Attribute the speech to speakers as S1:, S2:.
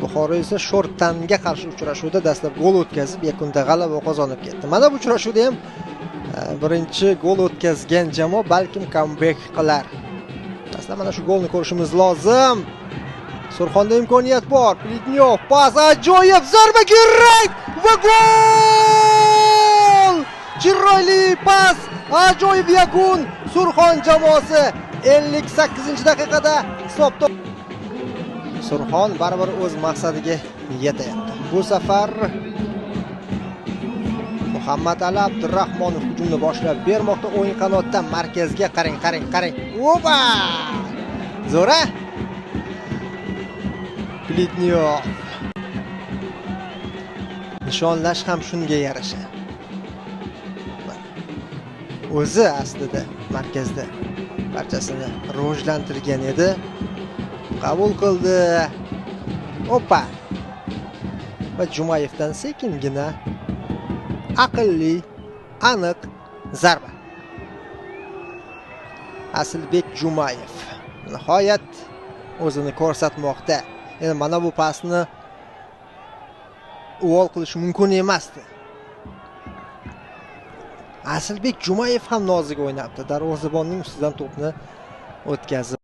S1: Buxoro esa Sho'rtanga qarshi uchrashuvda dastlab gol o'tkazib, yakunda g'alaba qozonib ketdi. Mana bu uchrashuvda ham birinchi gol o'tkazgan jamoa balkim comeback qilar. Dastlab mana shu golni ko'rishimiz lozim. Surxonda imkoniyat bor. Pletnyov pas, ajoyib zarba kerak va gol! Chiroyli pas, ajoyib yakun. Surxon jamoasi 58-daqiqada hisobda. Surxon baribir o'z maqsadiga yetayapti. Bu safar Muhammad Ali Abdurahmonov hujumni boshlab bermoqda. O'ng qanotdan markazga qarang, qarang, qarang. Opa! Zo'ra! Pletnyov. Nishonlash ham shunga yarasha. O'zi aslida markazda barchasini rivojlantirgan edi. Qabul qildi. Opa! Va Jumayevdan sekingina aqlli, aniq zarba. Asilbek Jumayev nihoyat o'zini ko'rsatmoqda. Endi mana bu pasni uvol qilish mumkin emasdi. Asilbek Jumayev ham nozik o'ynabdi. Darvozabonning ustidan to'pni o'tkazib